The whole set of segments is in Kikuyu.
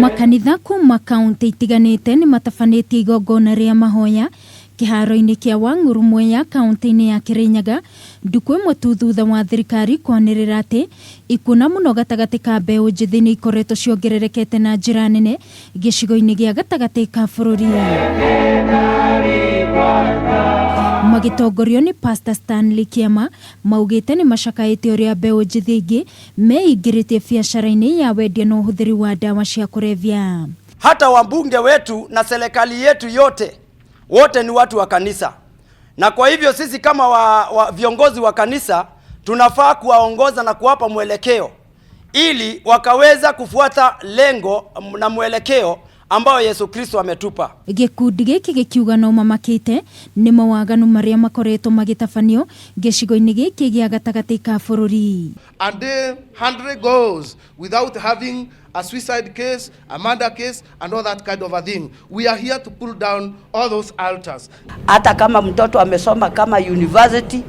Makanitha kuma kaunti itiganĩte nĩ matabanĩtie igongona rĩa mahoya kĩharo-inĩ kĩa Wang'ũrũ Mwea kaunti-inĩ ya Kĩrĩnyaga ndukũ ĩmwe tu thutha wa thirikari kwanĩrĩra atĩ ikuũ na mũno gatagatĩ ka mbeũ njĩthĩ nĩ ikoretwo ciongererekete na njĩra nene gĩcigo-inĩ gĩa gatagatĩ ka bũrũri. Magĩtongorio nĩ Pastor Stanley Kĩama maugĩte nĩ macakaĩte ũrĩa mbeũ njĩthĩ aingĩ meingĩrĩtie biacara-inĩ ya wendia na ũhũthĩri wa ndawa cia kũrebia. Hata wabunge wetu na serikali yetu yote wote ni watu wa kanisa, na kwa hivyo sisi kama wa viongozi wa kanisa tunafaa kuwaongoza na kuwapa mwelekeo ili wakaweza kufuata lengo na mwelekeo ambao Yesu Kristo ametupa. Gĩkundi gĩkĩ gĩkiuga no mamakĩte nĩ mawaganu marĩa makoretwo magĩtabanio gĩcigo-inĩ gĩkĩ gĩa gatagatĩ ka bũrũri. A day 100 goes without having a suicide case, a murder case, and all that kind of a thing. We are here to pull down all those altars. Hata kama mtoto amesoma kama university,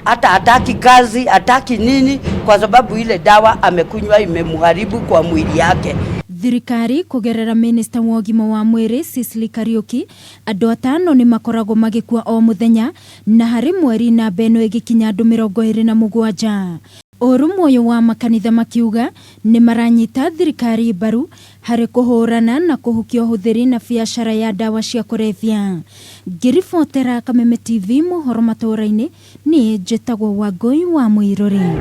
hata hataki kazi, hataki nini, kwa sababu ile dawa amekunywa imemharibu kwa mwili yake. Thirikari kũgerera minista wa ũgima wa mwĩrĩ Sicily Kariuki andũ atano nĩ makoragwo magĩkua o mũthenya na harĩ mweri namba ĩno ĩgĩkinya andũ 27. Ũrũmwe ũyũ wa makanitha makiuga nĩ maranyita thirikari mbaru harĩ kũhũrana na kũhukia ũhũthĩri na biacara ya ndawa cia kũrebia. Ngĩribotera Kameme TV mohoro matũũra-inĩ, niĩ njĩtagwo Wangũi wa Mũirũrĩ.